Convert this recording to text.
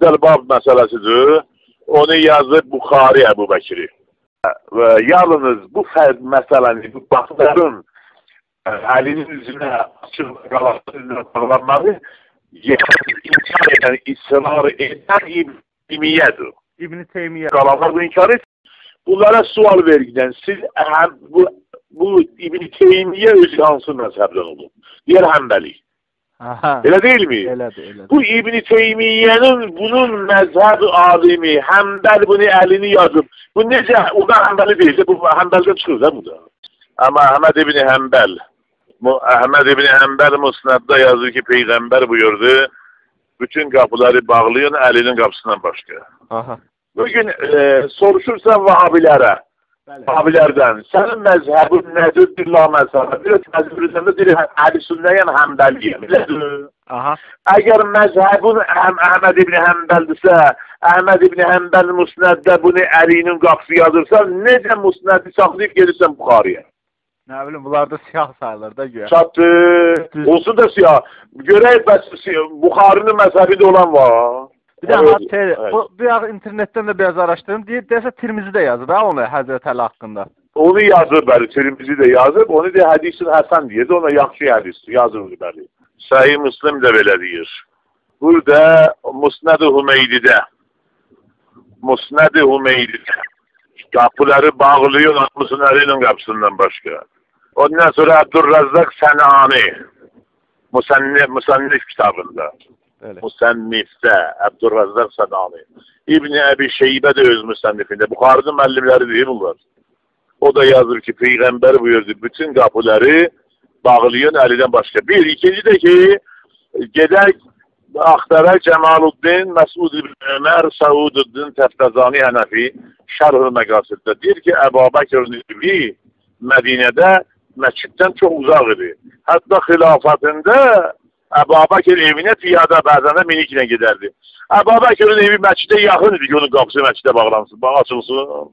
Səddəl-Bab məsələsidir. Onu yazıb Buxari Əbu Bəkiri. Və yalnız bu fərd məsələni, bu baxların əlinin üzünə açıq qalasının bağlanmağı inkar edən, israr edən İbn Teymiyyədir. İbn Teymiyyə. Qalanlar bu inkar et. Bunlara sual vergiden siz bu İbn Teymiyyə özü hansı məzhəbdən olub? Deyər Həmbəli. Aha. Elə deyilmi? Elədir, elədir. Bu İbn Teymiyyənin bunun məzhəb alimi, Həmbəl bunu əlini yazıb. Bu necə? O da Həmbəli deyil, bu Həmbəldən çıxır da bu da. Amma Əhməd ibn Həmbəl, Əhməd ibn Həmbəl Musnadda yazır ki, Peyğəmbər buyurdu, bütün qapıları bağlayın əlinin qapısından başqa. Aha. Bugün soruşursan Vahabilərə, Bəli. Vahabilərdən, sənin məzhəbin nədir? Bir la məzhəbə. Bir məzhəbin deyir, Əhl-i Sünnəyəm, Həmbəliyəm. Aha. Əgər məzhəbin Əhməd ibn Həmbəldirsə, Əhməd ibn Həmbəl Musnəddə bunu əlinin qapısı yazırsa, necə Musnədi saxlayıb gelirsən Buxariyə? Nə bilim, bunlar da siyah sayılır da güya. Çatdı. Olsun da siyah. Görək bəs Buxarinin məzhəbində olan var. Bir də Evet, evet. bu bir internetdən də biraz araşdırdım. Deyir, deyəsə Tirmizi də yazır ha onu Həzrət Əli haqqında. Onu yazır bəli, Tirmizi də yazıb, onu da hədisin Həsən deyir, ona yaxşı hədis yazır bəli. Səhih Müslim də belə deyir. Burada Musnad-ı Hümeydidə, Musnad-ı Hümeydidə qapıları bağlıyor Hamısının əlinin qapısından başqa. Ondan sonra Abdurrazzaq Sənani Musannif kitabında. Bəli. Musannifdə Abdurrazzaq Sənani. İbn Əbi Şeybə də öz müsannifində. Buxarının müəllimləri deyil bunlar. O da yazır ki, Peyğəmbər buyurdu, bütün qapıları bağlayın əlidən başqa. Bir, ikinci də ki, gedək axtaraq Cəmaluddin, Məsud ibn Ömər, Saududdin Təftəzani Hənəfi Şərh-ül Məqasiddə deyir ki, Əbu Bəkrin evi Mədinədə məsciddən çox uzaq idi. Hətta xilafətində Əbu Bəkir evinə piyada bəzən də miniklə gedərdi. Əbu Bəkirin evi məscidə yaxın idi ki, onun qapısı məscidə bağlansın, açılsın.